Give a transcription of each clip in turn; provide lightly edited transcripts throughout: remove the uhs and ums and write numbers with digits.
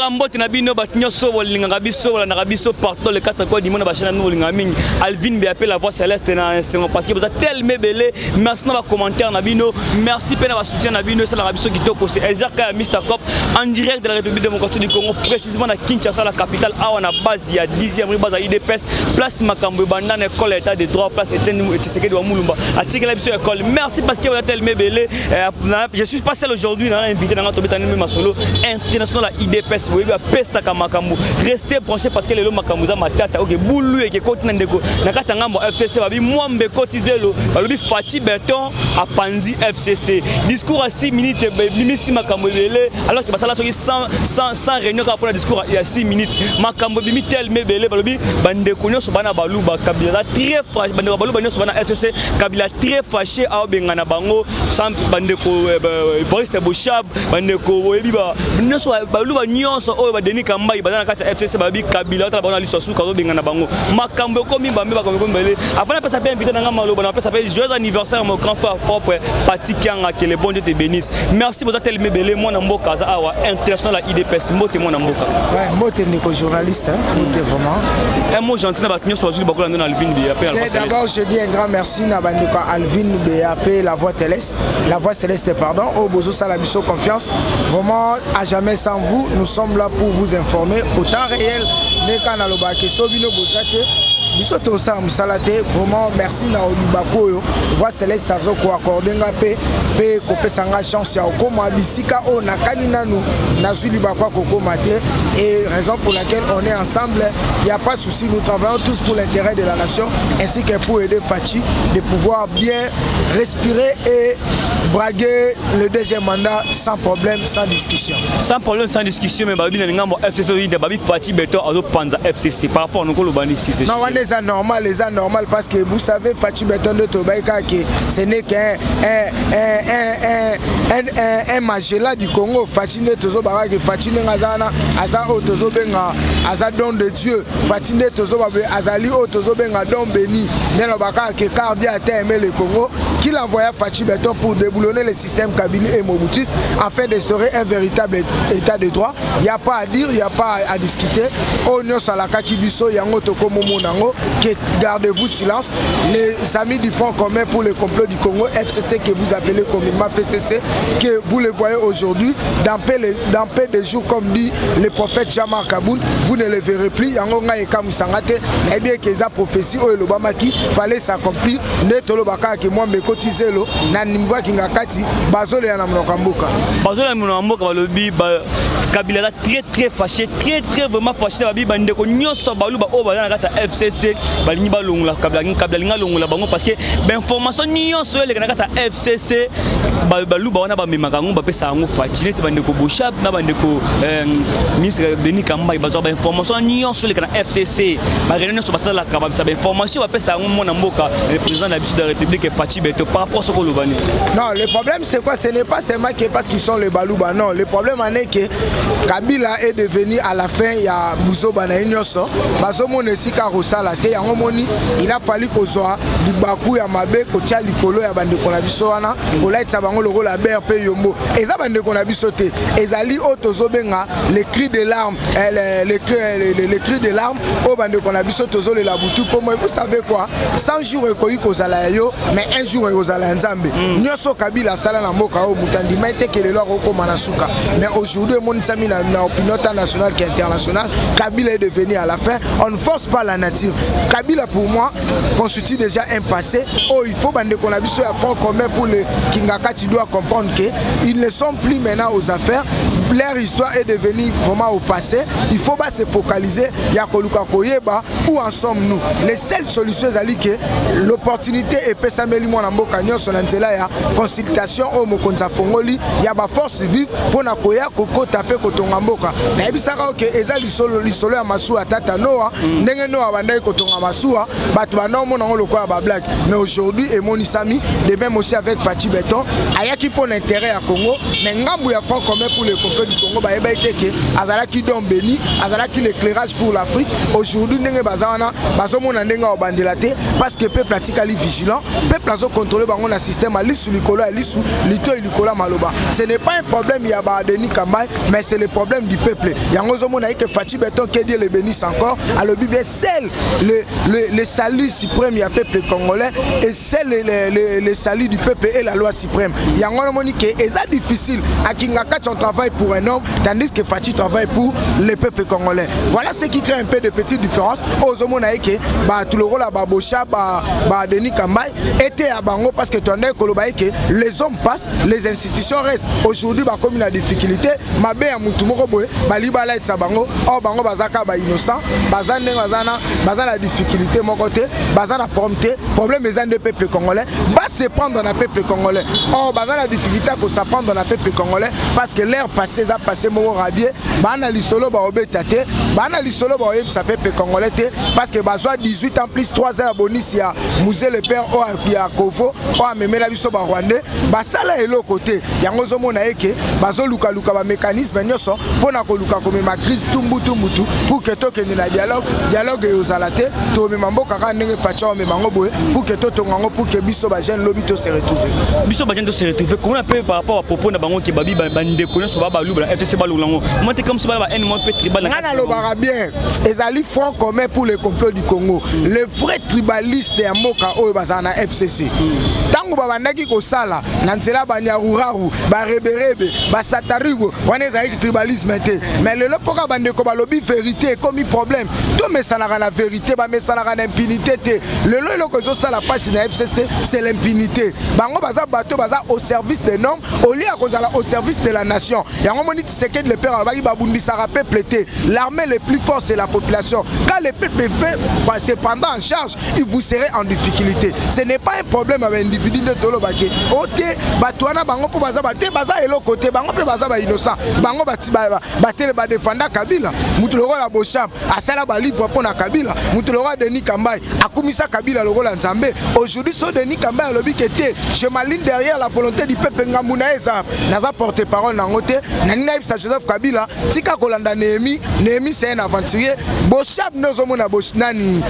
Napesaka mbote na bino bato nyonso bolingaka biso, bolandaka biso partout dans les quatre coins du monde, ba chaîne na bino bolingaka mingi. Alvin BAP, la voix céleste, na esengo parce que boza tellement ebele. Merci na ba commentaire na bino, merci mpe na ba soutien na bino, esalaka biso kitoko. C'est Ezaka ya Mr Cop en direct de la République démocratique du Congo, précisément na Kinshasa, la capitale, awa na base ya 10e rue, base ya UDPS, place makambo ebanda na école ya état de droit, place Etienne Tshisekedi wa Mulumba atikela biso école. Merci parce que boza tellement ebele. Je suis pas seul aujourd'hui, na invité na nga, tobetani mpe masolo international ya UDPS. Boyebi apesaka makambo. Restez branché parce que lelo makambo eza matata. Oke bulu eke ekoti na ndeko na kati ya ngambo ya FCC, babi mwambe ekoti zelo, balobi Fatshi Béton apanzi FCC. Discours ya 6 minutes ebimisi makambo ebele, alors que basala soki 100 réunion kaka mpona discours ya 6 minutes. Makambo ebimi telema ebele. Balobi bandeko nyonso bana Baluba, Kabila aza très fâché. Bandeko Baluba nyonso bana FCC, Kabila très fâché, aobengana bango sans bandeko Evariste Boshab, bandeko boyebi nyonso Baluba nyonso oyo badeni Kambai baza na kati ya FCC. Balobi Kabila otala bango na liso asuka, azobengana bango. Makambo ekomi bambe, makambo ekomi bele. Avant napesa mpe invité na nga maloba, napesa mpe joyeux anniversaire mon grand frère propre Pati Kianga, que le bon Dieu te bénisse. Merci, boza telema ebele. Mwana mboka aza awa, international ya UDPS. Mbote, mwana mboka. Ouais, mbote ndeko journaliste, hein, mbote vraiment. Un mot gentil na bato nyonso bazwi bakola ndo na Alvin BAP. D'abord, je dis un grand merci na bandeko Alvin BAP, la voix céleste, la voix céleste, pardon, oyo bozosala biso confiance. Vraiment, à jamais sans vous, nous sommes là pour vous informer au temps réel. Ndeka nalobaka, so bino boza te, biso tosala mosala te. Vraiment merci na libaku oyo voix céleste azo koaccorder nga mpe kopesa nga chance ya kokóma bisika oyo nakani nanu nazwi libaku ya kokóma te. Et raison pour laquelle on est ensemble, il y a pas souci, nous travaillons tous pour l'intérêt de la nation ainsi que pour aider Fatshi de pouvoir bien respirer et braguer le deuxième mandat sans problème, sans discussion. Sans problème, sans discussion, mais babi na ngambo FCC oyo babi Fatshi Béton azopanza FCC par rapport nokoloba ni si Non, wana eza normal, eza normal parce que vous savez, Fatshi Béton nde tobai kaka ke ce n'est qu'un un Magellan du Congo. Fatshi nde tozobaka ke Fatshi ndenge aza wana, aza oyo tozobenga aza don de Dieu. Fatshi nde tozoba azali oyo tozobenga don béni. Nde lobaka ke car Dieu a tant aimé le Congo qu'il envoya Fatshi Béton pour déboulonner le système Kabila et Mobutiste afin d'instaurer un véritable état de droit. Il n'y a pas à dire, il n'y a pas à discuter. Oyo nyonso alakaki biso, yango tokomomona yango. Que gardez-vous silence, les amis du Front commun pour le complot du Congo, FCC, que vous appelez communément FCC, que vous le voyez aujourd'hui, dans peu de jours, comme dit le prophète Jean-Marc Kabund, vous ne le verrez plus. Yango ngai ekamusanga te, nayebi eke eza prophétie oyo elobamaki, fallait s'accomplir. Nde tolobaka ke mwambe ekoti zelo na niveau ya Kingakati, bazolela na monoko ya mboka. Bazolela na monoko ya mboka. Balobi Kabila aza très très fâché, très très vraiment fâché. Babi bandeko nyonso Baluba oyo baza na kati ya FCC balingi balongola Kabila. Kabila alingi alongola bango parce que bainformation nyonso oyo eleka na kati ya FCC, Baluba wana bamemaka yango, bapesa yango Fatshi. Neti bandeko Boshab na bandeko ministre Denis Kambai bazwaka bainformation nyonso eleka na FCC, baréunion nyonso basalaka, babisa bainformation, bapesa yango mwana mboka, le président de la biso de la République, Fatshi Béton. Par rapport soko oloba nini? Non, le problème, c'est quoi? Ce n'est pas seulement que parce qu'ils sont les Baluba. Non, le problème en est que Kabila est devenu à la fin ya buzoba na ye nyonso, bazomona esika kosala te. Yango moni il a fallu kozwa libaku ya mabe, kotia likolo ya bandeko na biso wana, kolatisa bango lokola ber mpe yombo. Eza bandeko na biso te, ezali oyo tozobenga le cri de larme, le cri de larme oyo bandeko na biso tozolela butu. Mpo moi, vous savez quoi, 100 jours ekoki kozala ya yo, mais un jour ekozala ya Nzambe. Nyonso Kabila asala na mboka oyo, moto andima ete lelo akokóma na suka, mais aujourd'hui emonisami na opinion tant nationale qu'internationale, Kabila est devenu à la fin. On ne force pas la nature. Kabila, pour moi, constitue déjà un passé. Oh, il faut bandeko na biso ya Front commun pour le Kingakati doit comprendre que ils ne sont plus maintenant aux affaires, leur histoire est devenue vraiment au passé. Il faut pas se focaliser ya koluka koyeba où en sommes-nous. Les seules solutions ezali ke l'opportunité epesameli mwana mboka nyonso na nzela ya consultation oyo mokonzi afongoli ya baforce vive mpona koya kokota mpe kotonga mboka. Nayebisaka oke eza lisolo, lisolo ya masuwa tata Noa. Ndenge Noa bandaki kotonga masuwa, bato banda omona yango lokola bablague, mais aujourd'hui emonisami. De même aussi avec Fatshi Béton, ayaki mpo na intérêt ya Congo, mais ngambu ya Front commun pour le complot. complot du Congo, bayeba ete ke azalaki don béni, azalaki l'éclairage pour l'Afrique. Aujourd'hui, ndenge baza wana, bazomona ndenge akobandela te, parce que peuple atikali vigilant. Peuple azocontrôle bango na système ya lisu likolo ya lisu, litoi likolo ya maloba. Ce n'est pas un problème ya ba Denis Kambayi, mais c'est le problème du peuple. Yango ozomona ye ke Fatshi Béton, que Dieu le bénisse encore, alobi bien: seul le salut suprême ya peuple congolais et seul le salut du peuple et la loi suprême. Yango wana omoni ke eza difficile. Akinga kati, on travaille pour un homme, tandis que Fatshi travaille pour le peuple congolais. Voilà ce qui crée un peu de petites différences. Oyo ozomona ye ke bato lokola babosha, ba Denis Kambayi ete ya bango, parce que tondai koloba ye ke les hommes passent, les institutions restent. Aujourd'hui bakomi na difficulté mabe ya mutu moko boye, bali balatisa bango. Or bango baza kaka bainnocent, baza ndenge baza na, baza na difficulté moko te, baza na problème te. Problème eza nde peuple congolais, base prendre na peuple congolais. Or baza na difficulté ya kosa prendre na peuple congolais, parce que leur passé eza passé moko rabie. Baa na lisolo baobeta te, baa na lisolo baoyebisa peuple congolais te, parce que bazwa 18 ans plus 3 ans ya bonisi ya Mzee le père oyo ya kovo oyo amemela biso Barwandais, basala eloko te. Yango ozomona ye ke bazolukaluka bamécanisme nyonso mpona koluka komema crise tumbutumbutu pour ke tokende na dialogue. Dialogue eozala te. Tomema mboka kaka ndenge Fatshi omema yango boye, pour ke totonga yango, pour ke biso bajeune lobi tose retrouve. Biso bajeune tose retrouve. Komona mpe par rapport à propos na bango ke babi bandeko nyonso ba baluba na FCC balongola yango mo te, comme si bana ba haine mo mpe tribal na Nga kati na bango. Nalobaka bien, ezali Front commun pour le complot du Congo. Le vrai tribaliste ya mboka oyo bazala na FCC. Ntango babandaki kosala na nzela, banyaruraru, bareberebe, basatarigo wana, ezalaki tribalisme te. Mais lelo, mpoka bandeko balobi vérité, ekomi problème. Tomesanaka na vérité, bamesanaka na impunité te. Lelo eloko ezosala mpasi na FCC, c'est l'impunité. Bango baza bato baza au service de normes au lieu ya kozala au service de la nation. Yango moni Tshisekedi le père alobaki babundisaka peuple te. L'armée le plus fort, c'est la population. Quand le peuple fait cependant en charge, il vous serez en difficulté. Ce n'est pas un problème ya baindividu nde tolobaki o te. Bato wana, bango mpo baza te, baza eloko te. Bango mpe baza bainnocent. Bango batele badefanda Kabila. Mutu lokola Boshab asala balivre mpo na Kabila. Mutu lokola Denis Kambayi akumisa Kabila lokola Nzambe. Aujourd'hui, so Denis Kambayi alobi ke te, je m'aligne derrière la volonté du peuple, ngambu na ye eza. Naza porte parole nango te. Nani nayebisa Joseph Kabila: tika kolanda Néhémie. Néhémie, c'est un aventurier. Boshab nde ozomona nani,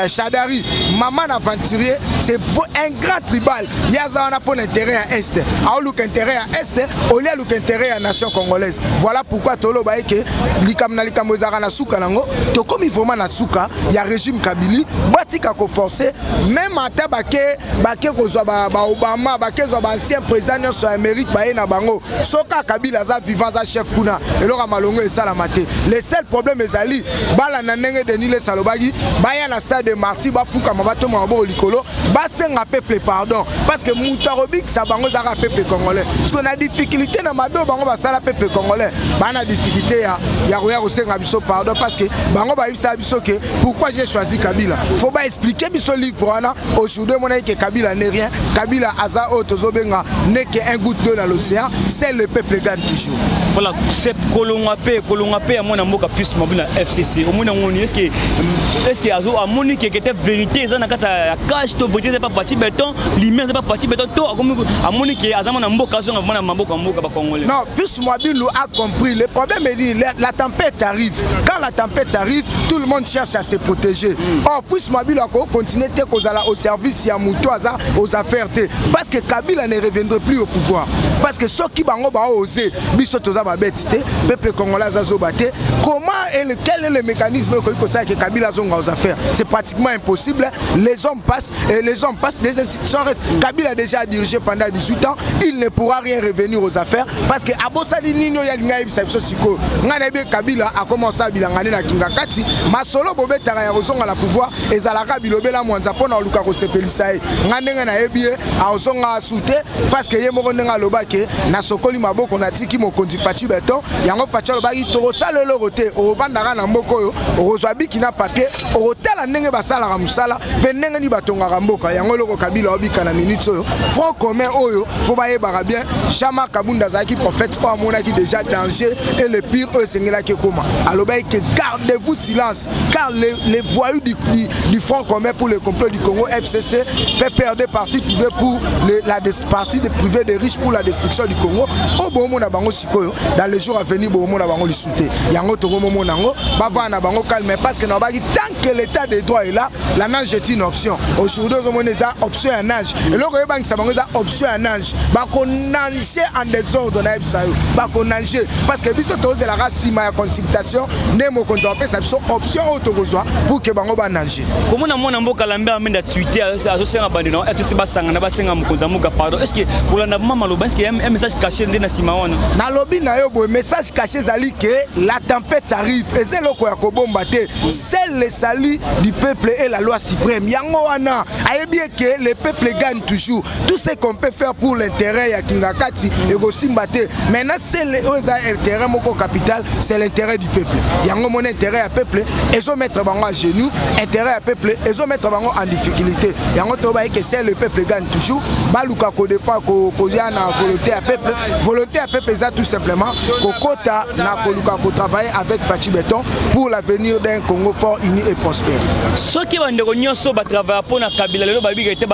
Shadary, mama na aventurier, c'est un grand tribal. Ye aza wana mpo na intérêt ya Est, aoluka intérêt ya Est au lieu aluka intérêt ya nation congolaise. Voilà pourquoi toloba eke likambo na likambo ezalaka na suka nango. Tokomi vraiment na suka ya régime Kabila. Batika koforce. Même ata bake kozwa baObama, bake zwa baancien président nyonso ya Amérique, baye na bango, soki Kabila aza vivant, aza chef kuna, eloko ya malongo esalama te. Le seul problème ezali balanda ndenge Denis Lessie alobaki: baya na stade de Martyr, bafukama, batoma maboko likolo, basenga peuple pardon, parce que moto akobikisa bango ezalaka peuple congolais. Parce que na difficulté na mabe oyo bango basala peuple congolais, baa na difficulté ya koya kosenga biso pardon, parce que bango bayebisaka biso ke pourquoi j'ai choisi Kabila, faut baexpliquer biso livre wana. Aujourd'hui emonaki ke Kabila n'est rien. Kabila aza oyo tozobenga n'est que un goutte d'eau dans l'océan. C'est le peuple gagne toujours. Voilà, c'est kolongwa mpe ya mwana mboka Pius Muabilu na FCC. Omoni yango ni est ce que azo amoni keke te vérité eza na kati ya cage to vérité eza pa Fatshi Béton, lumière eza pa Fatshi Béton, to akomi amoni ke aza mwana mboka, azonga mwana maboko ya mboka bacongolais? Non, Pius Muabilu a compris. Le problème est dit, la tempête arrive. Quand la tempête arrive, tout le monde cherche à se protéger. Or, Pius Muabilu a continué te kozala au service ya muto aza aux affaires te. Parce que Kabila ne reviendrait plus au pouvoir. Parce que ceux qui bango ba osé, biso toza ba bête te, peuple congolais aza zoba te. Comment et quel est le mécanisme que Kabila azonga aux affaires? C'est pratiquement impossible. Les hommes passent et les hommes passent, les institutions restent. Kabila a déjà dirigé pendant 18 ans, il ne pourra rien revenir aux affaires, parce que abosali nini oyo alingi ayebisa biso sikoyo. Ngai nayebi Kabila akomosa bilanga nde na kinga kati. Masolo bobetaka ya kozonga na pouvoir ezalaka bilobela mwanza mpo na koluka kosepelisa ye. Ngai ndenge nayebi ye, azonga asu te, parce que ye moko ndenge alobaki: nasokoli maboko, natiki mokonzi Fatshi Béton. Yango Fatshi alobaki: tokosala eloko te, okovandaka na mboka oyo, okozwa biki na papier, okotala ndenge basalaka mosala mpe ndenge nini batongaka mboka. Yango eloko Kabila obika na minute oyo. Front commun oyo, faut bayebaka bien, Jean-Marc Kabunda azalaki prophète oyo amonaki déjà danger et le pire oyo esengelaki ekoma. Alobaki ke gardez-vous silence, car les voyous du Front commun pour le complot du Congo, FCC, PPRD, parti privé pour la partie de privé des riches pour la destruction. destruction du Congo. Oyo boomona bango sikoyo, dans les jours à venir boomona bango lisusu te. Yango tokomomona yango, bavanda na bango calme, parce que nabaki, tant que l'état de droit est là, la nage est une option. Aujourd'hui ozomona eza option ya nage. Eloko oyebangisa bango eza option ya nage. Bakonage en désordre, nayebisa yo, bakonage, parce que biso tozelaka nsima ya consultation nde mokonzi akopesa biso option oyo tokozwa pour que bango banage. Komona mwana mboka Lambert Mende atwite, azosenga bandeko na FCC basangana, basenga mokonzi ya mboka pardon. Est ce que kolanda mama maloba, est ce que un message caché nde na nsima wana? Nalobi na yo boye, message caché ezali ke la tempête arrive. Eza eloko ya kobomba te. Seul le salut du peuple est la loi suprême. Yango wana ayebi eke le peuple gagne toujours. Tout ce qu'on peut faire pour l'intérêt ya Kingakati ekosimba te. Maintenant, c'est oyo eza intérêt moko capital, c'est l'intérêt du peuple. Yango mona, intérêt ya peuple ezomettre bango à genoux, intérêt ya peuple ezomettre bango en difficulté. Yango tobaye ke c'est le peuple gagne toujours. Baluka kodefa koya na volonté ya peuple. Volonté ya peuple eza tout simplement kokota na koluka kotravailler avec Fatshi Béton pour l'avenir d'un Congo fort, uni et prospère. Soki bandeko nyonso batravailla mpo na Kabila, lelo babika ete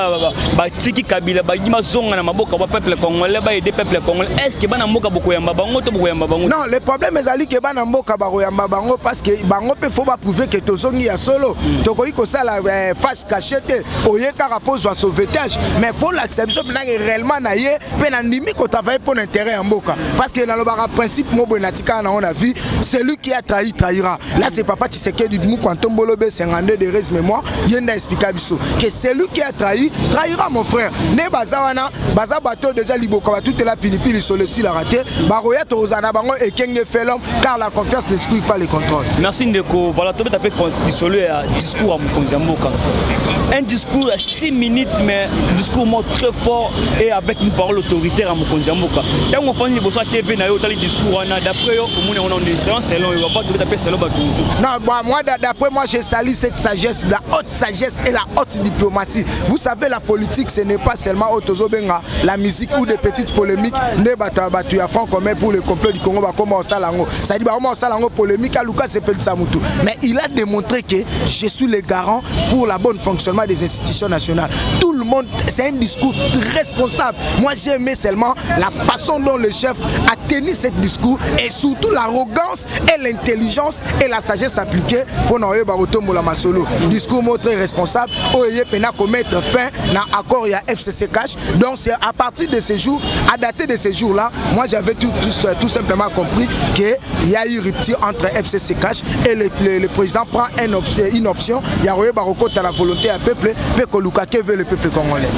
batiki Kabila, balingi bazonga na maboka ba peuple congolais, baaider peuple congolais, est ce que bana mboka bokoyamba bango to bokoyamba bango? Non, le problème ezali ke bana mboka bakoyamba bango parce que bango mpe faut baprouver ke tozongi ya solo. Tokoki kosala face caché te. Oye kaka mpo ozwa sauvetage, mais faut lakisa biso mpenake réellement na ye mpe nandimi kotravailler mpo na intérêt ya mboka, parce que nalobaka principe mo boye natikala nango na vie: celui qui a trahi trahira. Là, c'est papa Tshisekedi Mukwantombolobe, 52 de heureuse mémoire, ye nde explika biso que celui qui a trahi trahira. Mon frère, nde baza wana, baza bato déjà liboka batutela pilipili solo esilaka te. Bakoya, tokozala na bango ekenge felom, car la confiance n'exclut pas le contrôle. Merci ndeko. Voilà, tobeta mpe lisolo ya discours ya mokonzi ya mboka. Un discours ya 6 minutes, mais discours moko très fort et avec une parole autoritaire ya mokonzi ya mboka. Ntango ofandi liboso ya TV na yo, otali discours wana, d'après yo omoni yango na séance, selon yo, apa tobeta mpe selon bato mosusu? Non, bon, moi, d'après moi, je salue cette sagesse, la haute sagesse et la haute diplomatie. Vous savez, la politique, ce n'est pas seulement otozobenga, la musique ou des petites polémiques. Ne bato bato ya Front commun pour le complot du Congo, bakoma osala yango. Ça dit, bakoma osala yango polémique, aluka sepelisa mutu. Mais il a démontré que je suis le garant pour la bonne fonctionnement des institutions nationales. Tout le monde, c'est un discours responsable. Moi, j'ai aimé seulement la façon dont le chef a tenu ce discours et surtout l'arrogance et l'intelligence et la sagesse appliquée pour na oyeba kotombola masolo. Discours moko très responsable oyo ye mpenza komettre fin na accord ya FCC CACH. Donc c'est à partir de ce jour, à dater de ce jour là, moi j'avais tout simplement compris que il y a eu rupture entre FCC CACH et le président prend une option ya koyeba kokota la volonté ya peuple mpe koluka que veut le peuple congolais.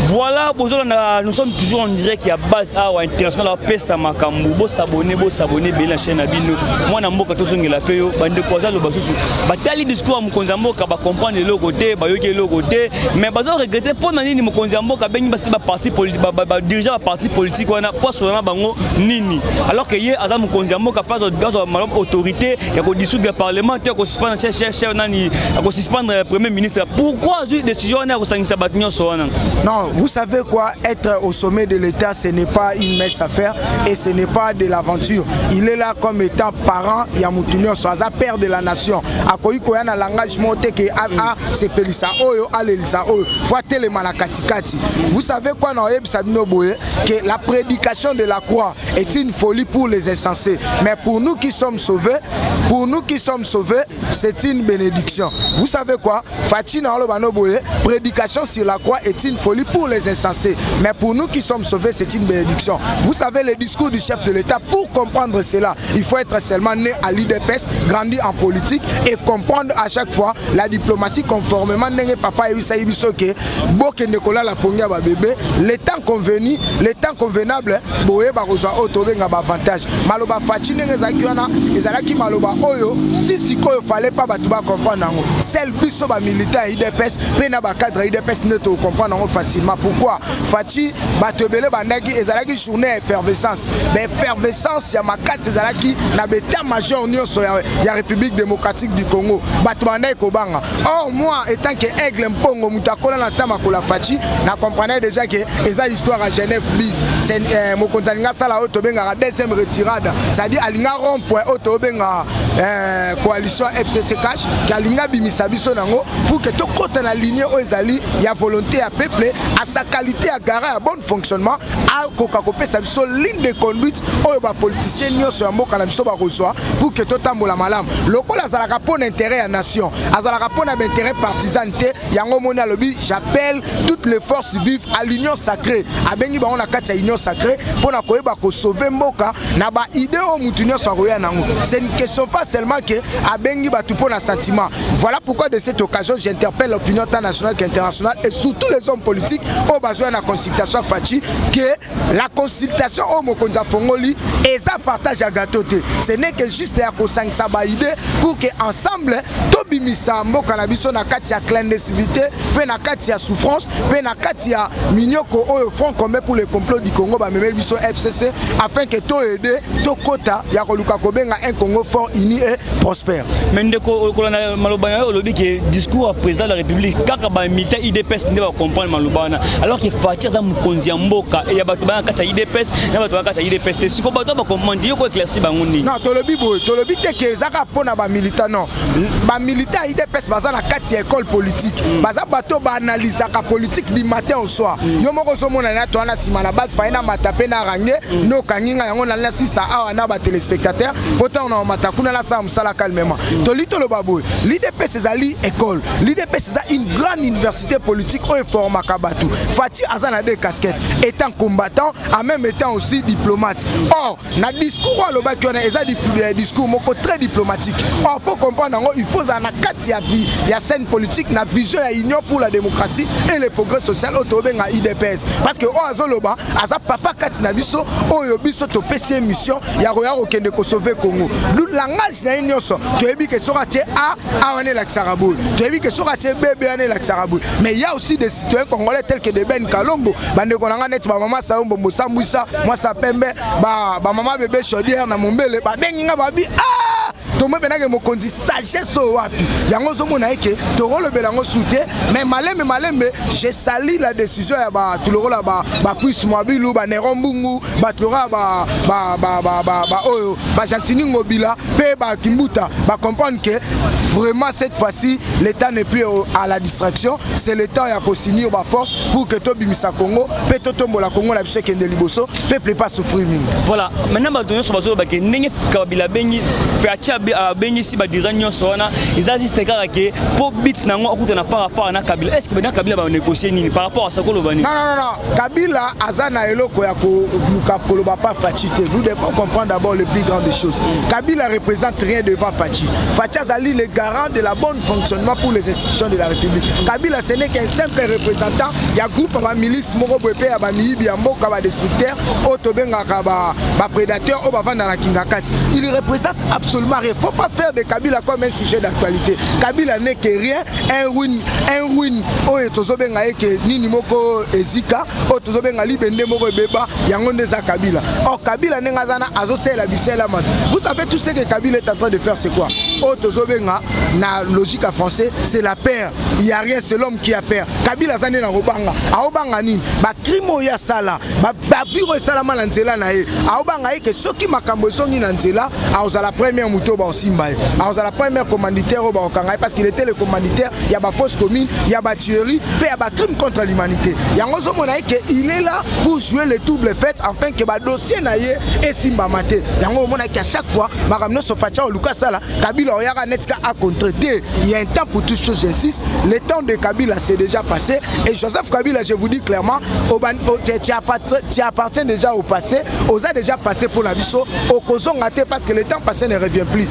Voilà, bozolanda, nous sommes toujours en direct ya base awa international. Apesa makambo, bosabonner, bosabonner ebele na chaîne na bino. Mwana mboka, tozongela mpe yo. Bandeko azaloba susu, batali discours ya mokonzi ya mboka, bacomprendre eloko te, bayoki eloko te, mais bazoregretter mpo na nini mokonzi ya mboka abengi basi baparti, badirigeant baparti politique wana, mpo asola na bango nini, alors que ye aza mokonzi ya mboka, fa azwa malamu autorité ya kodissoudre parlement to ya kosuspendre chef nani, ya kosuspendre premier ministre. Pourquoi azwi décision wana ya kosangisa bato nyonso wana? Non, vous savez quoi? Être au sommet de l'État, ce n'est pas une messe à faire et ce n'est pas de l'aventure. Il est là comme étant parent ya mutu nyonso, aza père de la nation. Akoki koya na langage moko te ke asepelisa oyo, alelisa oyo, faut atelema na katikati. Vous savez quoi? Na oyebisa bino boye que la prédication de la croix est une folie pour les insensés, mais pour nous qui sommes sauvés, pour nous qui sommes sauvés, c'est une bénédiction. Vous savez quoi? Fatshi na oloba no boye: prédication sur la croix est une folie pour les insensés, mais pour nous qui sommes sauvés, c'est une bénédiction. Vous savez, le discours du chef de l'État, pour comprendre cela, il faut être seulement né à l'UDPS, grandi en politique et comprendre à chaque fois la diplomatie, conformément ndenge papa ayebisaki biso ke bokende kolala pongi ya babebe, le temps convenu, le temps convenable, boyeba kozwa oyo tobenga baavantage. Maloba Fatshi ndenge ezalaki wana, ezalaki maloba oyo ti sikoyo fallait pas bato bacomprendre yango. Seul biso bamilitant ya UDPS mpe na bacadre ya UDPS nde tocomprendre yango facilement. Pourquoi Fatshi? Bato ebele bandaki, ezalaki journée ya effervescence, baeffervescence ya makasi ezalaki na baétat major nyonso ya République démocratique du Congo. Bato bandaki kobanga. Or moi, étant que aigle mpongo, moto akola na sa makolo ya Fatshi, na comprenais déjà ke eza histoire ya Genève bis. Mokonzi alinga asala oyo tobengaka deuxième retirade, c'est-à-dire alinga rompre oyo tobengaka coalition FCC CACH, ke alinga abimisa biso nango pour ke tokɔta na ligne oyo ezali ya volonté ya peuple. Sa qualité ya garant ya bon fonctionnement, akoka kopesa biso ligne de conduite oyo bapoliticien nyonso ya mboka na biso bakozwa pour que totambola malamu. Lokola azalaka mpo na intérêt ya nation, azalaka mpo na baintérêt partisan te. Yango omoni alobi: «J'appelle toutes les forces vives à l'union sacrée.» Abengi bango na kati ya union sacrée mpo na koyeba kosauver mboka na baidée oyo mutu nyonso akoya nango. C'est une question pas seulement que abengi bato mpo na sentiment. Voilà pourquoi, de cette occasion, j'interpelle l'opinion tant nationale qu'internationale et surtout les hommes politiques oyo bazwa na consultation Fatshi, que la consultation oyo mokonzi afongoli eza partage ya gâteau te. Ce n'est que juste ya kosangisa baidée pour que ensemble tobimisa mboka na biso na kati ya clandestinité, mpe na kati ya souffrance, mpe na kati ya minyoko oyo Front commun pour le complot du Congo bamemeli biso, FCC, afin que toaider tokota ya koluka kobenga un Congo fort, uni et prospère. Mais ndeko, kolanda maloba na yo, olobi ke discours ya président de la République, kaka bamilitaire UDPS nde bacomprendre maloba wana, alors que Fatshi aza mokonzi ya mboka ya bato baya kati ya UDPS na bato baya kati ya UDPS te. Siko bato bacomprendre, yo koéclaircir bango nini? Non, tolobi boye, tolobi te ke eza kaka mpo na bamilitant. Non, bamilitant ya UDPS baza na kati ya école politique. Baza bato baanalysaka politique du matin au soir. Yo moko ozomona na to wana nsima na base fai na mata mpe na range nde okangi ngai yango nali nasisa awa na batéléspectateur mpo ntango na omata kuna nasala mosala calmement. Toli toloba boye: l'UDPS ezali école, l'UDPS eza une grande université politique oyo eformaka bato. Fatshi aza na deux casquettes, étant combattant, en même étant aussi diplomate. Or na discours oyo alobaki wana, eza discours moko très diplomatique. Or pour comprendre yango, il faut ozala na kati ya vie ya scène politique, na vision ya Union pour la démocratie et le progrès social oyo tobenga UDPS, parce que oyo azoloba aza papa kati na biso, oyo biso topesi ye mission ya koya kokende kosauver Congo. Langage na ye nyonso, toyebi ke soki atie a a wana elakisaka boye, toyebi ke soki atie bb wana elakisaka boye. Mais ya aussi des citoyens congolais tels que de Ben Kalombo, bandeko na nga neti bamama Sayombo Mosambwisa, mwasa pembe, bamama bebe Chaudière na Mombele, babengi nga, babi: «Ah, tomoi mokonzi, sagesse oyo wapi?» Yango ozomona eke tokolobela yango su te. Mais malembe malembe, je sali la décision ya bato lokola bapuise Mwabilu, banero Mbungu, bato lokola oyo bagentini Ngobila mpe bakimbuta, bacomprendre que vraiment cette fois-ci l'État n'est plus à la distraction. C'est le temps ya kosunir baforce pour que tobimisa Congo mpe totombola Congo na biso ekende liboso, peuple pas souffrir mingi. Voilà, maintenant bato nyonso bazolobake ndenge Kabila abengi Fatshi, abengisi badirigeant nyonso wana, eza juste kaka ke mpo but nango akutana fara fara na Kabila. Est ce que bena Kabila banégocie nini par rapport à ça? Koloba nini? Non, non, non, Kabila aza na eloko ya koluka koloba pa Fatshi te. Nous devons comprendre d'abord le plus grand des choses: Kabila représente rien devant Fatshi. Fatshi azali le garant de la bonne fonctionnement pour les institutions de la République. Kabila, ce n'est qu'un simple représentant ya groupe ya bamilice moko boye mpe ya bamiyibi ya mboka, badestructeur oyo tobengaka baprédateur oyo bavanda na kinga kati. Il représente absolument rien. Faut pas faire de Kabila comme un sujet d'actualité. Kabila n'est que rien, un ruine, un ruine oyo tozobenga ye ke nini moko ezika, oyo tozobenga libende moko ebeba. Yango nde eza Kabila. Or Kabila, ndenge aza na azosalela bisela mati, vous savez tout ce que Kabila est en train de faire, c'est quoi? Oyo tozobenga na logique ya français, c'est la peur. Il y a rien, c'est l'homme qui a peur. Kabila aza nde na kobanga. Aobanga nini? Bacrime oyo asala, bavire oyo esalama na nzela na ye, aobanga ye ke soki makambo ezongi na nzela, akozala première moto oyo baosimba ye, akozala première commanditaire oyo bakokanga ye, parce qu'il était le commanditaire ya bafosse commune, ya batuerie mpe ya bacrime contre l'humanité. Yango ozomona ye ke il est là pour jouer le double fait afin ke badossier na ye esimbama te. Yango omonaki à chaque fois makambo nyonso Fatshi oluka asala, Kabila oyaka neti ka acontre te. Il y a un temps pour toutes choses, j'insiste. Le temps de Kabila, c'est déjà passé. Et Joseph Kabila, je vous dis clairement, tu appartiens déjà au passé. Oza déjà passé pour la biso, okozonga te, parce que le temps passé ne revient plus.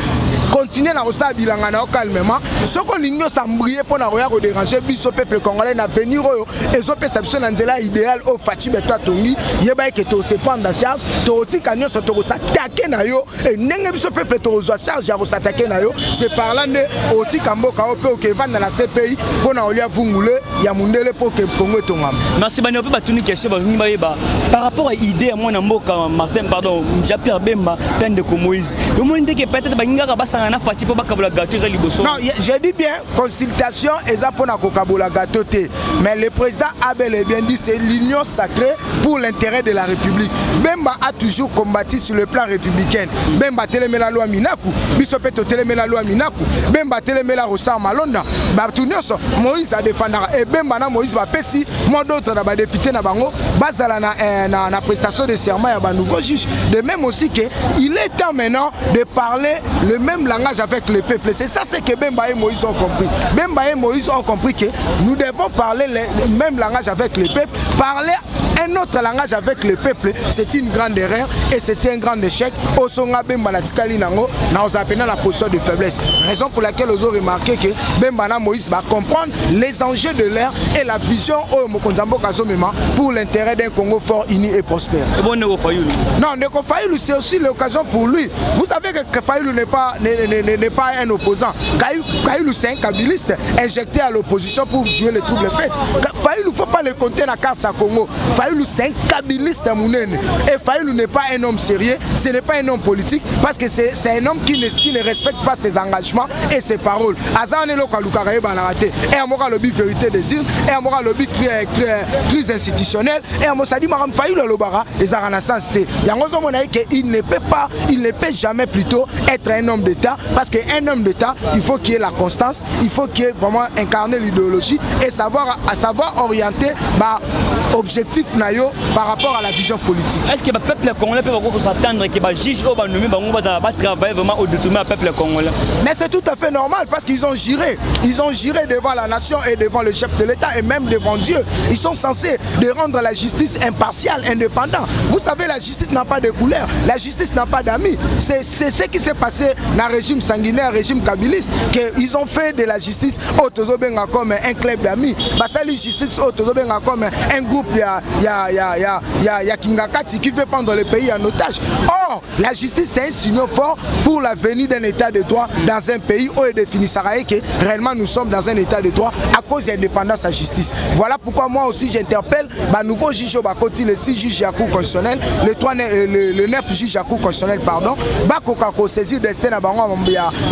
Continue na kosala bilanga na yo calmement. Soki olingi osambrie mpo na koya kodéranger biso peuple congolais na avenir oyo ezopesa biso na nzela idéal oyo Fatshi Béton atongi, yeba eke tose prendre en charge, tokotika nyonso, tokosatake na yo. E ndenge biso peuple tokozwa charge ya kosatake na yo, c'est par là nde otika mboka oyo mpe okevanda na CPI mpo na kolia vungule ya mundele mpo ke Kongo etongama. Merci. Bani mpe batuni question, balingi bayeba par rapport à idée ya mwana mboka Martin, pardon, Jean Pierre Bemba mpe ndeko Moïse. Omoni ndeke peut-être balingi kaka basangisa. Basangana na Fatshi mpo bakabola gâteau eza liboso. Non, je dis bien consultation eza mpona kokabola gâteau te, mais le président a bel et bien dit: c'est l'union sacrée pour l'intérêt de la République. Bemba a toujours combattu sur le plan républicain. Bemba telemela loi Minaku, biso mpe totelemela loi Minaku. Bemba telemela Ronsard Malonda, bato nyonso. Moïse adefendaka e Bemba na Moïse bapesi mot d'ordre na badéputé na bango bazala na prestation de serment ya banouveau juge. De même aussi que il est temps maintenant de parler le même langage avec le peuple. C'est ça ce que Bemba et Moïse ont compris. Bemba et Moïse ont compris que nous devons parler le même langage avec le peuple. Parler un autre langage avec le peuple, c'est une grande erreur et c'est un grand échec. Osonga Bemba na tikali nango na ozapena la position de faiblesse, raison pour laquelle ozo remarqué que Bemba na Moïse va comprendre les enjeux de l'heure et la vision oyo mokonzi ya mboka azomema pour l'intérêt d'un Congo fort, uni et prospère. Ebongo ndeko Fayulu? Non, ndeko Fayulu, c'est aussi l'occasion pour lui. Vous savez que Fayulu n'est pas un opposant. Fayulu, c'est un kabiliste injecté à l'opposition pour jouer les troubles fêtes. Fayulu, faut pas le compter na carte à Congo. Fayulu, c'est un kabiliste monene. Et Fayulu n'est pas un homme sérieux, ce n'est pas un homme politique, parce que c'est un homme qui ne respecte pas ses engagements et ses paroles. Aza wana, eloko alukaka yebanaka te. E moko alobi vérité des urnes, e moko alobi crise institutionnelle, e mo sadi makambo Fayulu alobaka ezalaka na sens te. Yango ozomona ye ke il ne peut pas, il ne peut jamais plutôt être un homme d'État, parce que un homme d'État, il faut qu'il y ait la constance, il faut qu'il y ait vraiment incarner l'idéologie et savoir orienter ba objectif na yo par rapport à la vision politique. Est ce que bapeuple congolais mpe bakoki s'attendre ke bajuge oyo banomi bango bazala batravaille vraiment au détriment ya peuple congolais? Mais c'est tout à fait normal, parce qu'ils ont juré. Ils ont juré devant la nation et devant le chef de l'État et même devant Dieu. Ils sont censés de rendre la justice impartiale, indépendante. Vous savez, la justice n'a pas de couleur, la justice n'a pas d'amis. C'est ce qui s'est passé dans le régime sanguinaire, régime kabiliste, qu'ils ont fait de la justice oyo tozobenga comme un club d'amis. Basali justice oyo tozobenga comme un groupe ya Kingakati qui veut prendre le pays en otage. Or, la justice, c'est un signe fort pour la venue d'un état de droit dans un pays où il définissera que réellement nous sommes dans un état de droit à cause de l'indépendance à justice. Voilà pourquoi moi aussi j'interpelle bah, nouveau juge bakoti, les 6 juges à Cour constitutionnelle, le, 3, le 9 juges à Cour constitutionnelle, pardon, bakoka ko saisir destin na bango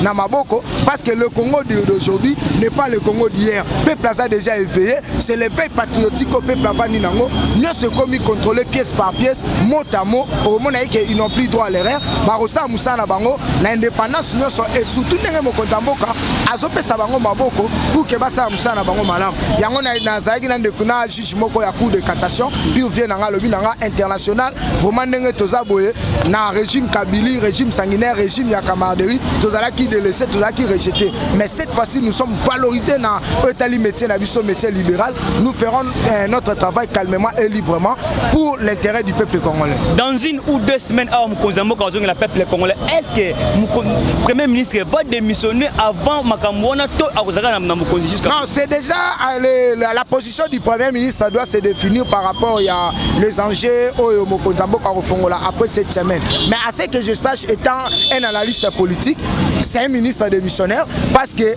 na maboko, parce que le Congo d'aujourd'hui n'est pas le Congo d'hier. Peuple a déjà éveillé, c'est l'éveil patriotique au peuple avandi nango, nyonso ekomi contrôlé pièce par pièce, mot à mot, au moment ils n'ont plus droit à l'erreur, bakosala mosala na bango na indépendance nyonso et surtout ndenge mokonzi ya mboka azopesa bango maboko pour ke basala mosala na bango malamu. Yango nazalaki na ndeko na juge moko ya Cour de cassation, puis vie na nga alobi na nga international vraiment ndenge toza boye na régime Kabila, régime sanguinaire, régime ya camaraderie, tozalaki délaissé, tozalaki rejeté, mais cette fois-ci nous sommes valorisés na oyo etali métier na biso, métier libéral. Nous ferons notre travail calmement et librement pour l'intérêt du peuple congolais. Dans 1 ou 2 semaines awa, mokonzi ya mboka azongela peuple congolais. Est ce que premier ministre va démissionner avant makambo wana to akozalaka na mokonzi jusqu'à? Non, c'est déjà la position du premier ministre, ça doit se définir par rapport à les enjeux oyo mokonzi ya mboka akofongola après cette semaine. Mais à ce que je sache, étant un analyste politique, c'est un ministre démissionnaire, parce que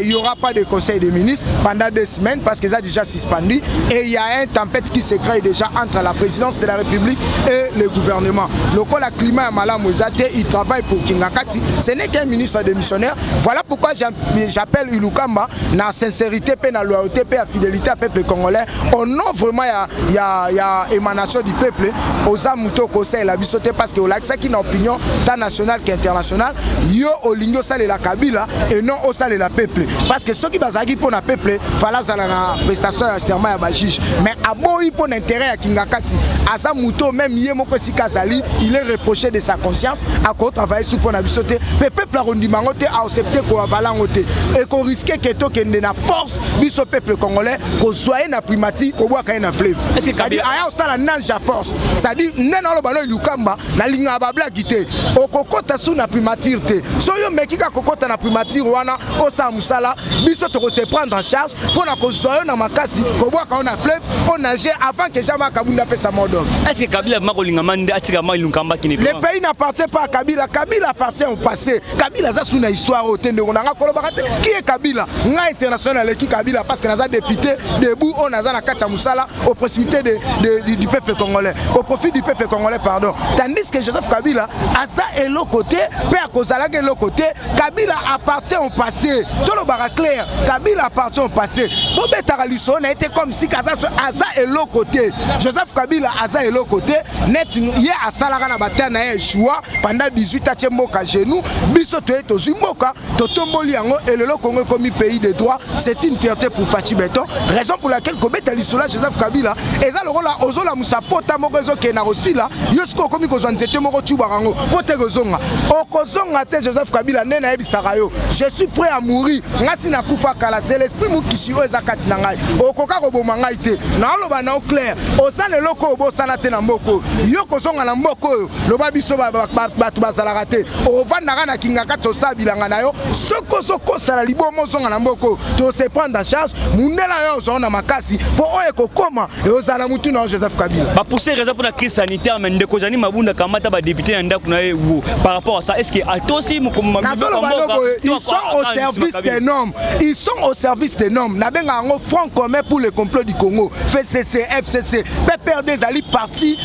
il n'y aura pas de conseil des ministres pendant 2 semaines, parce que ça déjà suspendu et il y a un tempête qui se crée déjà entre la présidence de la République et le gouvernement. Lokola climat ya malamu eza te, il travaille pour Kingakati. Ce n'est qu'un ministre démissionnaire. Voilà pourquoi j'appelle Ilunkamba na sincérité pe na loyauté pe ya fidélité à peuple congolais, au nom vraiment ya émanation du peuple. Oza moto okosalela biso te, parce que olakisaki na opinion tant nationale qu'internationale, yo olingi osalela Kabila et non osalela peuple, parce que soki bazalaki mpo na peuple, fala azala na prestation ya serment ya bajuge, mais aboyi mpo na intérêt ya Kingakati. Aza moto même ye moko esika azali, il est reproché de sa conscience. Akotravaille su mpo na biso te, mpe peuple akondima yango te, aaccepte koavala yango te. Ekorisquer ke tokende na force, biso peuple congolais, kozwa ye na primature, kobwaka ye na fleuve. C'est-à-dire aya osala nage ya force. C'est-à-dire nde naoloba no Ilunkamba, nalingaka bablague te. Okokota su na primature te. So yo meki kaka kokota na primature wana, osala mosala, biso tokose prendre en charge mpo na kozwa yo na makasi, kobwaka yo na fleuve. trop nager avant que Jean-Marc Kabund apesa mot d'ordre. Est ce que Kabila vraiment kolinga mande atika ma Ilunkamba kine? Le pays n'appartient pas à Kabila. Kabila appartient au passé. Kabila aza sous na histoire oyo te, ndeko na nga, kolobaka te. Qui est Kabila? Nga international aleki Kabila parce que naza député debout oyo naza na kati ya mosala au proximité du peuple congolais, au profit du peuple congolais, pardon. Tandis que Joseph Kabila aza eloko te mpe akozalaka eloko te. Kabila appartient au passé. Tolobaka clair, Kabila appartient au passé. Bobetaka lisolo na ye te comme si aza eloko te. Joseph Kabila aza eloko te. Neti ye asalaka na bata na ye échoua pendant 18, atie mboka genou. Biso toye, tozwi mboka, totomboli yango. Elelo Congo ekomi pays de droit. C'est une fierté pour Fatshi Béton, raison pour laquelle kobeta lisolo ya Joseph Kabila eza lokola ozolamusa pota moko ezokende na kosila. Yo soki okomi kozwa nzete moko, tubaka yango po te kozonga, okozonga te. Joseph Kabila, nde nayebisaka yo, je suis prêt à mourir. Nga si nakufa kala. C'est l'esprit mokishi oyo eza kati na ngai. Okoka koboma ngai te. Naoloba na yo clair, oza na eloko oyo obosana te na mboka oyo. Yo kozonga na mboka oyo, loba biso bato bazalaka te. Ovandaka na Kingaka, tosala bilanga na yo. Soki ozokosala liboma, ozonga na mboka oyo, tose prendre en charge. Mundela yo ozwa na makasi mpo oyo ekokoma eozala mutu na yo, Joseph Kabila. Bapousse raison mpona crise sanitaire, mais ndeko Jani Mabunda kamata badéputé na ndako na ye wo. Par rapport à ça, est ce que atosi? Nazoloba no boye, ils sont au service d'un homme, ils sont au service d'un homme. Nabenga yango Front commun pour le complot du Congo, FCC. FCC, PPRD ezali parti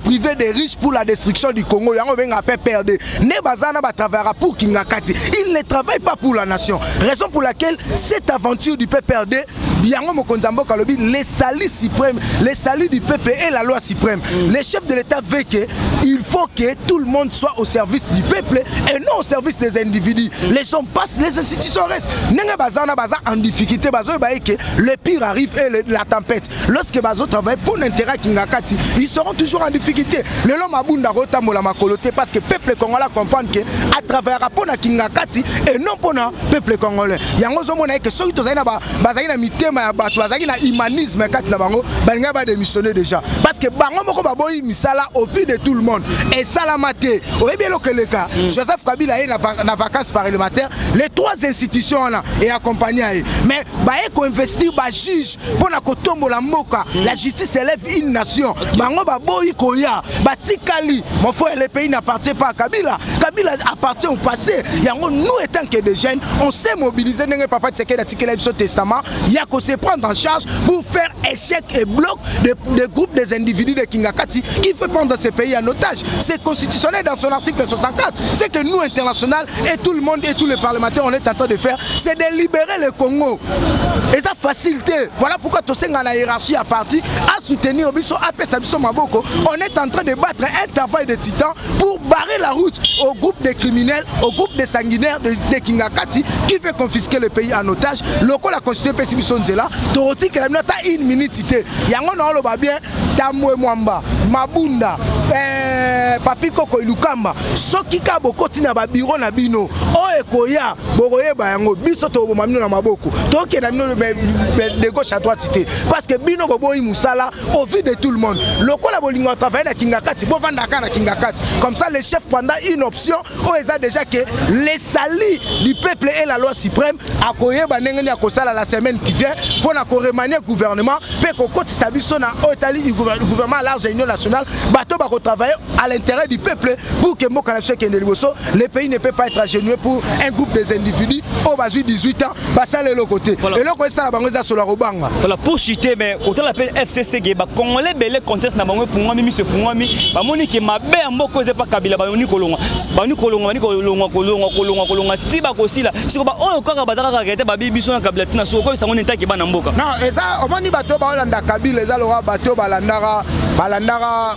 privé des riches pour la destruction du Congo. Yango obengaka PPRD. Nde baza na batravaillera pour Kingakati, ils ne travaillent pas pour la nation. Raison pour laquelle cette aventure du PPRD, yango mokonzi ya mboka alobi le salut suprême, le salut du peuple et la loi suprême. Le chef de l'État veut que il faut que tout le monde soit au service du peuple et non au service des individus. Les hommes passent, les institutions restent. Ndenge baza na baza en difficulté, bazoyeba ye que le pire arrive et la tempête. Lorsque bazo travailler pour l'intérêt Kingakati, ils seront toujours en difficulté. Lelo Mabunda kotambola makolo te parce que peuple congolais comprendre que à travers mpona Kingakati et non mpona peuple congolais. Yango ozomona ye ke soki tozali na bazali na mitema ya bato, bazalaki na humanisme kati na bango, balingaki badémissionner déjà, parce que bango moko baboyi misala au vu de tout le monde. Esalama te. Oyebi eloko eleka? Joseph Kabila ye na vacances parlementaire, les trois institutions wana eaccompagne ye, mais baye koinvestir bajuge mpo na kotombola mboka. La justice élève une nation. Bango baboyi koya, batikali. Mon frère, le pays n'appartient pas à Kabila. Kabila appartient au passé. Yango nous, étant que des jeunes, on s'est mobilisé ndenge papa Tshisekedi atikela biso testament ya ko se prendre en charge pour faire échec et bloc de groupe des individus de Kingakati qui veut prendre ce pays en otage. C'est constitutionnel dans son article 64. C'est que nous, international et tout le monde et tous les parlementaires, on est en train de faire, c'est de libérer le Congo. Et ça facilité. Voilà pourquoi tosenga la hiérarchie à parti à soutenir biso, apesa biso maboko. On est en train de battre un travail de titan pour barrer la route au groupe des criminels, au groupe des sanguinaires de Kingakati qui veut confisquer le pays en otage. Lokola constitution epesi biso nzela, tokotikela bino ata une minute te. Yango na oloba bien, Tambwe Mwamba, Mabunda, Papi Koko Ilukamba, soki ka bokoti na babiro na bino oyo ekoya, bokoyeba yango. Biso tokoboma bino na maboko. Tokenda bino de gauche à droite te, parce que bino boboyi mosala au vu de tout le monde. Lokola bolingo travailler na Kingakati, bovandaka na Kingakati. Comme ça le chef prendra une option oyo eza déjà que le salut du peuple et la loi suprême. Akoyeba ndenge nini akosala la semaine qui vient mpona koremanier gouvernement mpe kokotisa biso na oyo etali gouvernement large, union nationale, bato bakotravailler à l'intérêt du peuple pour que mboka na biso ekende liboso. Le pays ne peut pas être agenoué pour un groupe des individus oyo bazwi 18 ans, basala eloko te. Eloko esala bango eza solo ya kobanga. Voilà, pour chuter, mais kotala mpe FCC ke bacongolais ebele, conscience na bango efungwami, miso efungwami, bamoni ke mabe ya mboka eza epa Kabila. Bamoni kolongwa, bamoni kolongwa, bamoni kolongwa, kolongwa, kolongwa, kolongwa ti bakosila. Siko baoyo kaka baza kaka kete babi biso na Kabila ntina soko koyebisa ngo nentaki bana mboka. Non, eza omoni bato oyo baolanda Kabila, eza lokola bato oyo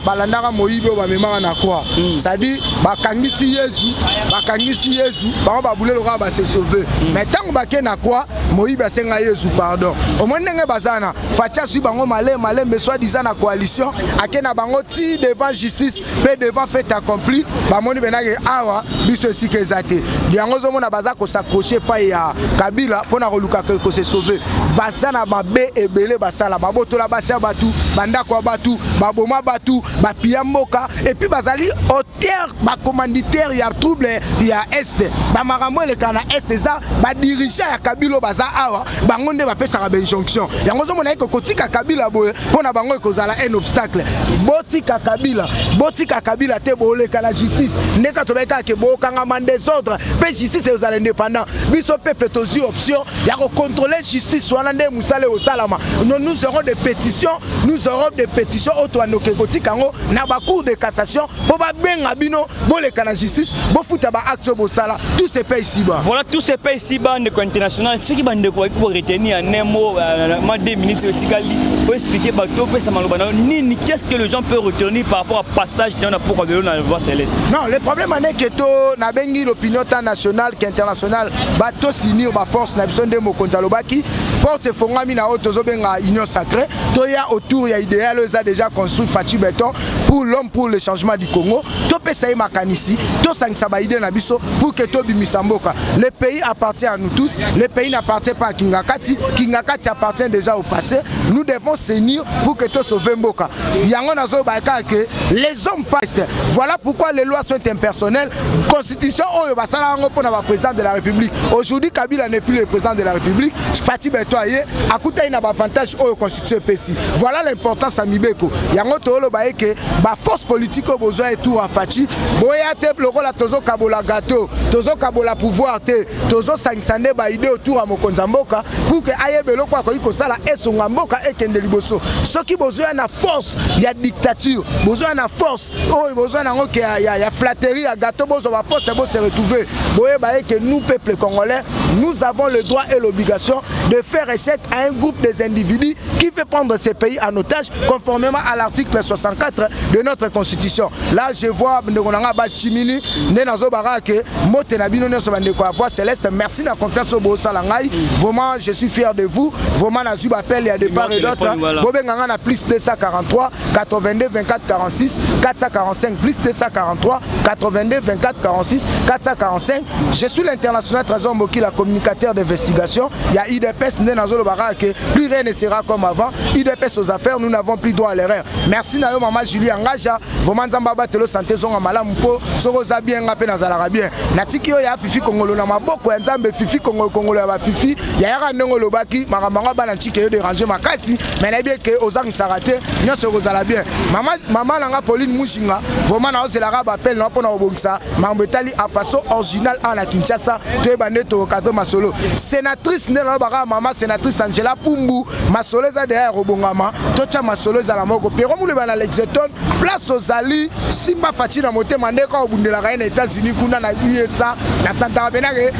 balandaka moyibi oyo bamemaka na croix. C'est-à-dire bakangisi Yezu, bakangisi Yezu, bango babule lokola base sauve, mais ntango bake na croix, moyibi asenga Yezu pardon. Omoni ndenge baza na Fatshi azwi bango malembe malembe, soi-disant na coalition, ake na bango ti devant justice mpe devant fait accompli. Bamoni benake awa biso esika eza te. Yango ozomona baza kos'accrocher epai ya Kabila mpona koluka kose sauver. Baza na mabe ebele basala, babotola basi ya bato, bandako ya bato, baboma bato, bapia mboka. Et puis bazali auteur, bacommanditaire ya trouble ya Est. Bamakambo eleka na Est, eza badirigeant ya Kabila oyo baza awa, bango nde bapesaka bainjonction. Yango ozomona eke kotika Kabila boye, mpo na bango ekozala un obstacle. Botika Kabila, botika Kabila te, boleka na justice. Ndeka tobaki kaka ke bokangama désordre mpe justice ezala indépendant. Biso peuple tozwi option ya kocontrôler justice wana nde mosala ekosalama. Nous aurons des pétitions, nous aurons des pétitions oyo toandoke kotika yango na bacour de cassation mpo babenga bino, boleka na justice, bofuta baacte oyo bosala. Tout se paye ici-bas. Voilà, tout se paye ici-bas. Ndeko international, soki bandeko baki koretenir ya nemo ma 2 minutes oyo etikali, oexpliquer bato, opesa maloba na yo nini? Qu'est ce que les gens peuvent retenir par rapport à passage na pokwa lelo na Voix Céleste? Non, le problème ane ke to nabengi l'opinion tant nationale qu'internationale, bato s'unir, baforce na biso. Nde mokonzi alobaki, porte efongwami na oyo tozobenga Union sacrée. Toya autour ya idéal oyo eza déjà construit, Fatshi Béton, pour l'homme, pour le changement du Congo. Topesa ye makanisi, tosangisa baidée na biso pour que tobimisa mboka. Le pays appartient à nous tous, le pays n'appartient pas à Kingakati. Kingakati appartient déjà au passé. Nous devons s'unir pour que tosauve mboka. Yango nazoyeba kaka ke les hommes passent. Voilà pourquoi les lois sont impersonnelles. Constitution oyo basala yango mpona baprésident de la République. Aujourd'hui, Kabila n'est plus le président de la République. Fatshi Béton aye, akutani na baavantage oyo constitution epesi. Voilà l'importance ya mibeko. Yango toyoloba ye ke baforce politique oyo bozwa autour ya Fatshi, boya te lokola tozokabola gâteau, tozokabola pouvoir te. Tozosangisa nde baidée autour ya mokonzi ya mboka pour ke ayeba eloko akoki kosala esonga mboka ekende liboso. Soki bozoya na force ya dictature, bozoya na force oyo bozoya nango ke ya flatterie ya gâteau, bozwa baposte, bose retrouver, boyeba ye ke nous, peuple congolais, nous avons le droit et l'obligation de faire échec à un groupe des individus qui veut prendre ce pays en otage, conformément à l'article 64 de notre constitution. Là, je vois ndeko na nga bachimini nde nazobaka ke mbote na bino nyonso, bandeko ya Voix Céleste. Merci na confiance oyo bosala ngai. Vraiment, je suis fier de vous. Vraiment, nazwi baappel ya de part et d'autre. Bobenga nga na plus 243 82 24 46 445, plus 243 82 24 46 445. Je suis l'international Trésor Moki, la communicateur d'investigation ya UDPS. Nde nazolobaka ke plus rien ne sera comme avant. UDPS aux affaires, nous n'avons plus droit à l'erreur. Merci na yo, mama Julie Angaja. Vraiment, Nzambe abatelo, santé zonga malamu, mpo soki oza bien, nga mpe nazalaka bien. Natiki oyo ya Fifi Kongolo na maboko ya Nzambe. Fifi Kongolo, Kongolo ya bafifi, yayaka ndenge olobaki makambo yango, bana ntike yo dérange makasi, mais nayebi eke ozangisaka te, nyonso ekozala bien. Mama, mama na nga Pauline Mushinga, vraiment naozelaka baappel na mpona kobongisa makambo etali afaso original awa na Kinshasa. Toyeba nde tokadre masolo. Sénatrice, nde nalobaka, mama sénatrice Angela Pumbu, masolo eza deya ya kobongama. Totya masolo ezala moko. Pero Muleba na Lexeton, place ozali, simba Fatshi na motema nde kaka obundelaka ye na États-Unis, kuna na USA. Nasantaka mpenake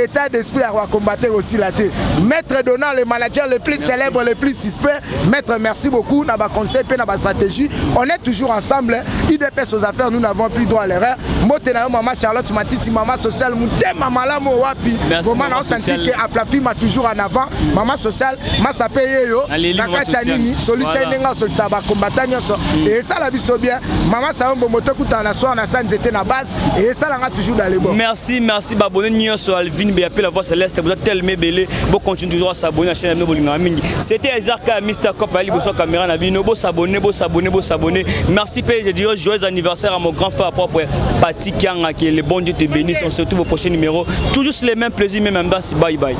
état d'esprit ya bakombate kosila te. Maître Donald, le manager le plus célèbre, le plus suspect, maître, merci beaucoup na baconseil mpe na bastratégie. On est toujours ensemble. UDPS aux affaires, nous n'avons plus droit à l'erreur. Mbote na yo, mama Charlotte Matiti, mama sociale, motema malamu wapi. Vraiment, naosanti ke Aflafima toujours en avant. Mama sociale, masa mpe ye yo na kati ya nini, solisa ndenge asolisa bakombata nyonso, esala biso bien. Mama Sayombo, moto ekutana na soir na sa nzete na base, esalanga toujours dans le bon. Merci, merci baabonné nyonso. Alvin Beape, la Voix Céleste, boza tellement ebele. Bocontinue toujours à s'abonner na chaîne na bino bolingaka mingi. C'était Ezarka Mr Cop ali liboso caméra na bino. Bosabonner, bosabonner, bosabonner. Merci mpe, je dirais joyeux anniversaire à mon grand frère propre Pati Kianga. Que le bon Dieu te bénisse. On se retrouve au prochain numéro, toujours sur les mêmes plaisirs, même ambiance. Bye bye.